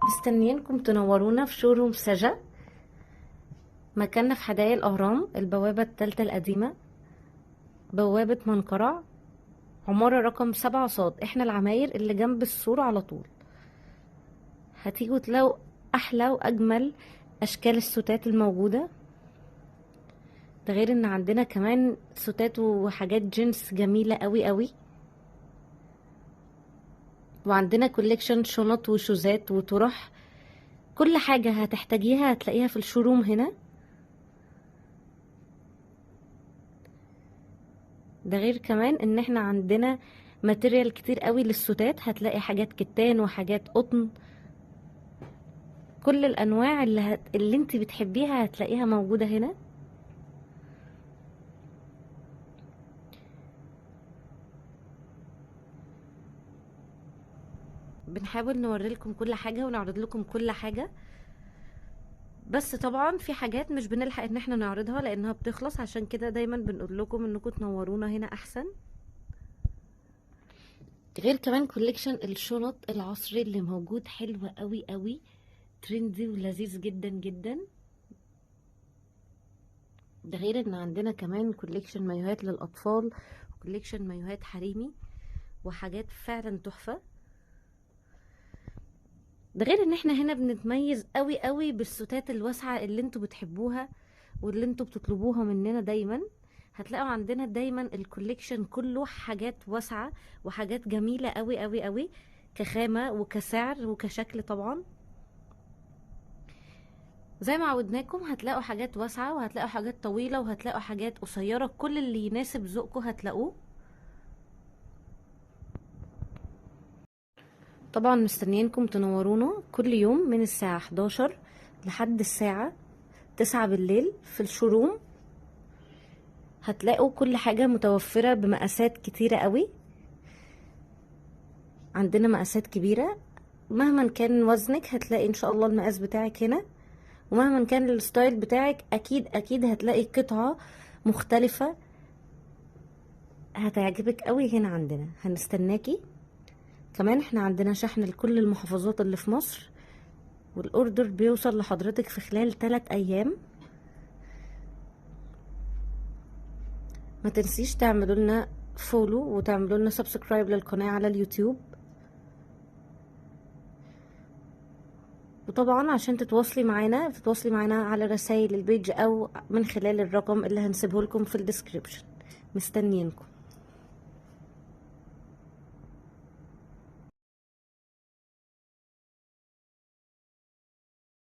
مستنيينكم تنورونا في showroom سجا. مكاننا في حدائق الأهرام، البوابة الثالثة القديمة، بوابة منقرع، عمارة رقم 7 صاد. احنا العماير اللي جنب السور على طول. هتيجوا تلاقوا أحلى وأجمل أشكال السوتات الموجودة. ده غير ان عندنا كمان سوتات وحاجات جينز جميلة قوي قوي، وعندنا collection شنط وشوزات وطرح. كل حاجة هتحتاجيها هتلاقيها في ال showroom هنا. ده غير كمان ان احنا عندنا material كتير قوي للسوتات، هتلاقي حاجات كتان وحاجات قطن، كل الانواع اللي انت بتحبيها هتلاقيها موجودة هنا. بنحاول نوري لكم كل حاجة ونعرض لكم كل حاجة، بس طبعا في حاجات مش بنلحق ان احنا نعرضها لانها بتخلص، عشان كده دايما بنقول لكم انكم تنورونا هنا احسن. غير كمان collection الشنط العصري اللي موجود حلو قوي قوي، trendy ولذيذ جدا جدا. ده غير ان عندنا كمان collection مايوهات للاطفال، و collection مايوهات حريمي، وحاجات فعلا تحفة. ده غير ان احنا هنا بنتميز قوي قوي بالسوتات الواسعة اللي انتوا بتحبوها واللي انتوا بتطلبوها مننا دايما. هتلاقوا عندنا دايما ال collection كله حاجات واسعة وحاجات جميلة قوي قوي قوي، كخامة وكسعر وكشكل. طبعا زي ما عودناكم هتلاقوا حاجات واسعة وهتلاقوا حاجات طويلة وهتلاقوا حاجات قصيرة، كل اللي يناسب ذوقكم هتلاقوه. طبعا مستنيينكم تنورونا كل يوم من الساعة 11 لحد الساعة 9 بالليل في ال showroom. هتلاقوا كل حاجة متوفرة بمقاسات كتيرة قوي، عندنا مقاسات كبيرة مهما كان وزنك هتلاقي ان شاء الله المقاس بتاعك هنا، ومهما كان ال style بتاعك اكيد اكيد هتلاقي قطعة مختلفة هتعجبك قوي هنا عندنا. هنستناكي. كمان احنا عندنا شحن لكل المحافظات اللي في مصر، وال order بيوصل لحضرتك في خلال 3 ايام. ما تنسيش تعملوا لنا follow وتعملوا لنا subscribe للقناة على اليوتيوب. وطبعا عشان تتواصلي معانا تتواصلي معانا على رسائل ال page او من خلال الرقم اللي هنسيبه لكم في ال description. مستنيينكم.